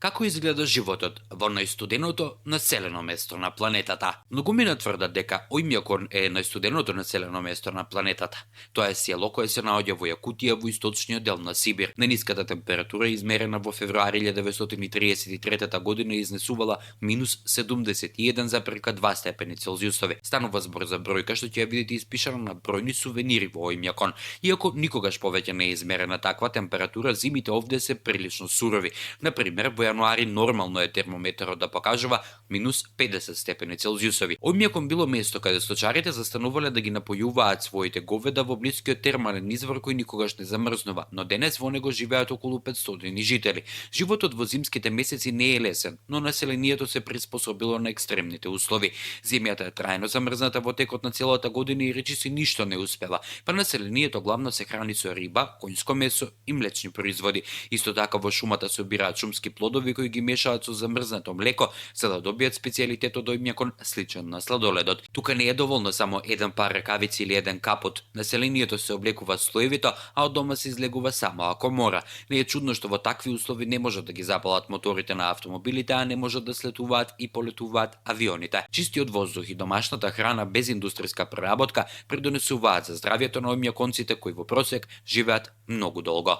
Како изгледа животот во најстуденото населено место на планетата? Многумина тврдат дека Ојмјакон е најстуденото населено место на планетата. Тоа е село кое се наоѓа во Јакутија во источниот дел на Сибир. Најниската температура измерена во февруари 1933 година изнесувала минус 71,2 степени Целзиусови. Станува збор за бројка што ќе ја видите испишана на бројни сувенири во Ојмјакон. Иако никогаш повеќе не е измерена таква температура, зимите овде се прилично сурови. На пример, во јануари нормално е термометарот да покажува минус 50 степени Целзиусови. Ојмјакон било место каде сточарите застанувале да ги напојуваат своите говеда во блискиот термален извор кој никогаш не замрзнува, но денес во него живеат околу 500 жители. Животот во зимските месеци не е лесен, но населението се приспособило на екстремните услови. Земјата е трајно замрзната во текот на целата година и речиси ништо не успева, па населението главно се храни со риба, коњско месо и млечни производи. Исто така во шумата се обираат шумски плодови кои ги мешаат со замрзнато млеко за да добијат специјалитетот Ојмјакон сличен на сладоледот. Тука не е доволно само еден пар ракавици или еден капот. Населението се облекува слоевито, а од дома се излегува само ако мора. Не е чудно што во такви услови не можат да ги запалат моторите на автомобилите, а не можат да слетуваат и полетуваат авионите. Чистиот воздух и домашната храна без индустријска преработка придонесуваат за здравјето на ојмјаконците кои во просек живеат многу долго.